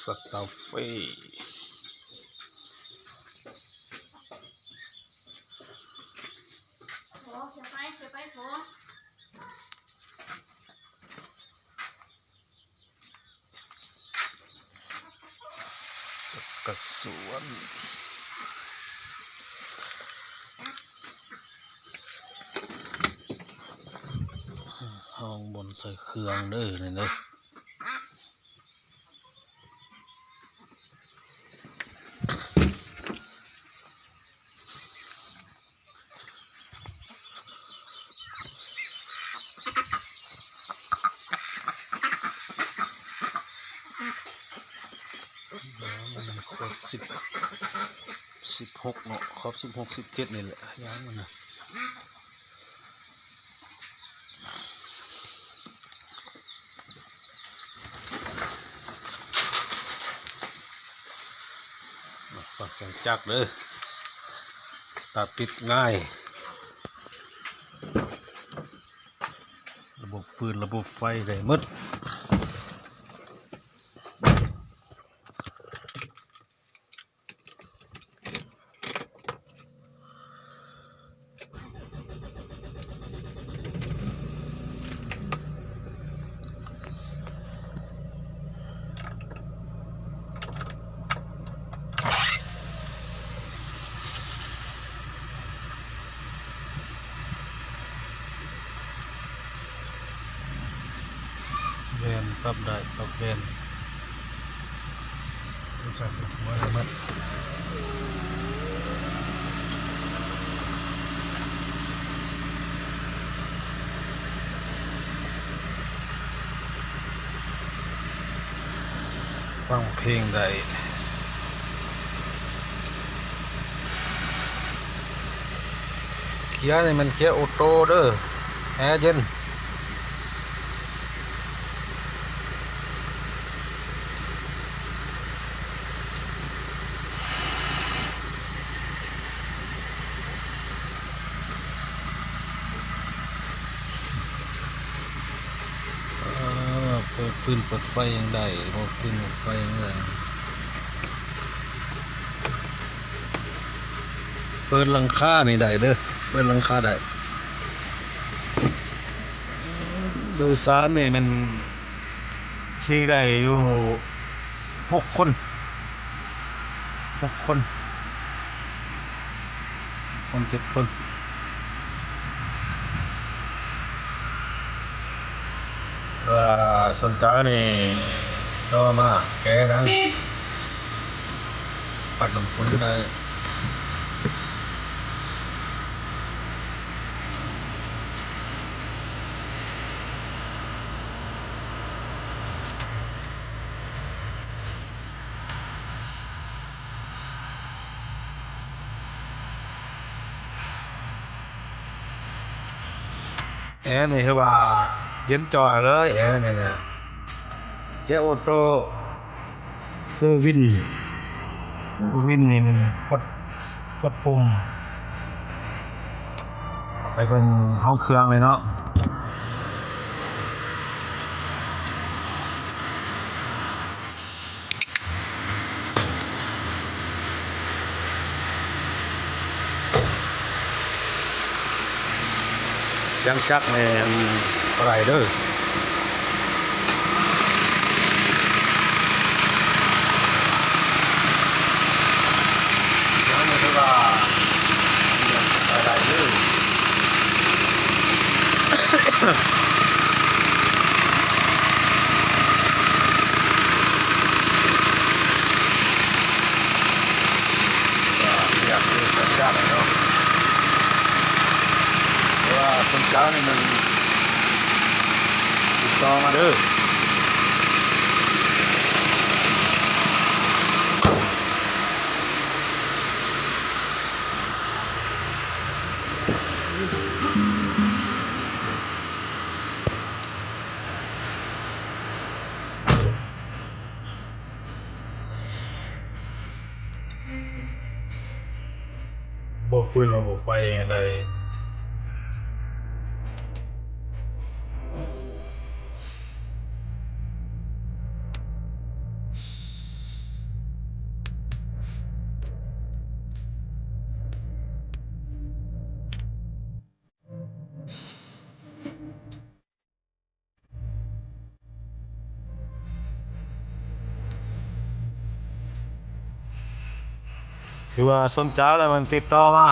ສະຕາເຟ ກະສວນ ຫ້ອງບ່ອນໃສ່ເຄື່ອງເດີ ນີ້ເດີ. ຂອບສິບ ສິບຫົກເນາະ ຂອບສິບຫົກ ສິບເຈັດນີ້ແຫຼະ ຍາວມັນນະ. ຟັງສຽງຈັກເດີ ສະຕາດຕິດງ່າຍ ລະບົບຟືນ ລະບົບໄຟໄດ້ໝົດ. ແວ່ນ ປັບໄດ້ ປັບແວ່ນ ໃສ່ຫົວໃຫ້ມັນ ຟັງເພງໄດ້. ເກຍນີ້ແມ່ນເກຍໂອໂຕເດີ ແອເຢັນ. ເອີ ເປີດຟືນເປີດໄຟຍັງໄດ້ ເປີດຟືນເປີດໄຟຍັງໄດ້. ເປີດຫຼັງຄານີ້ໄດ້ເດີ ເປີດຫຼັງຄາໄດ້. ໂດຍສານນີ້ແມ່ນຂີ່ໄດ້ຢູ່ຫົກຄົນ ຫົກຄົນ ຫົກຄົນ ເຈັດຄົນ. ຖ້າສົນໃຈນີ້ໂທມາແກ້ໄດ້ ປັດລົງທຶນໄດ້. ແອນີ້ຄືວ່າເຢັນຈ່ອຍເລີຍ ແອນີ້ນະ ເກຍໂອໂຕ ເຊີວິນ ວິນນີ້ມັນກົດ ກົດປຸ່ມ ໄປເບິ່ງຫ້ອງເຄື່ອງເລີຍເນາະ. ສຽງຈັກນີ້ບໍ່ໄດ້ເດີ ຍັງບໍ່ຖືວ່າ ເພາະວ່າຄົນເກົ່ານີ້ມັນຕິດຕໍ່ມາເດີ. ບໍ່ຟື້ນລະບົບໄຟຈັ່ງໃດ. ຖືວ່າສົນໃຈແລ້ວມັນຕິດຕໍ່ມາ.